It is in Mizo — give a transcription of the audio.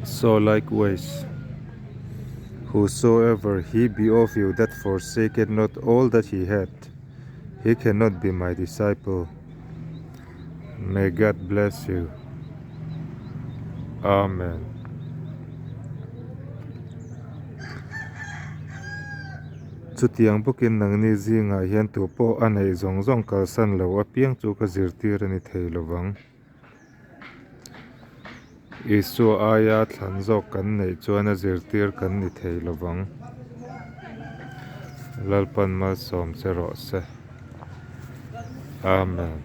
So likewise, whosoever he be of you that forsaketh not all that he hath, he cannot be my disciple. May God bless you. Amen. Chutiang bawkin nangni zingah hian tupawh a neih zawng zawng kalsan lo apiang chu ka zirtir a ni thei lovang. Isua aia thlan zawk kan neih chuan a zirtir kan ni thei lovang. Lalpan malsawm che rawh se. Amen.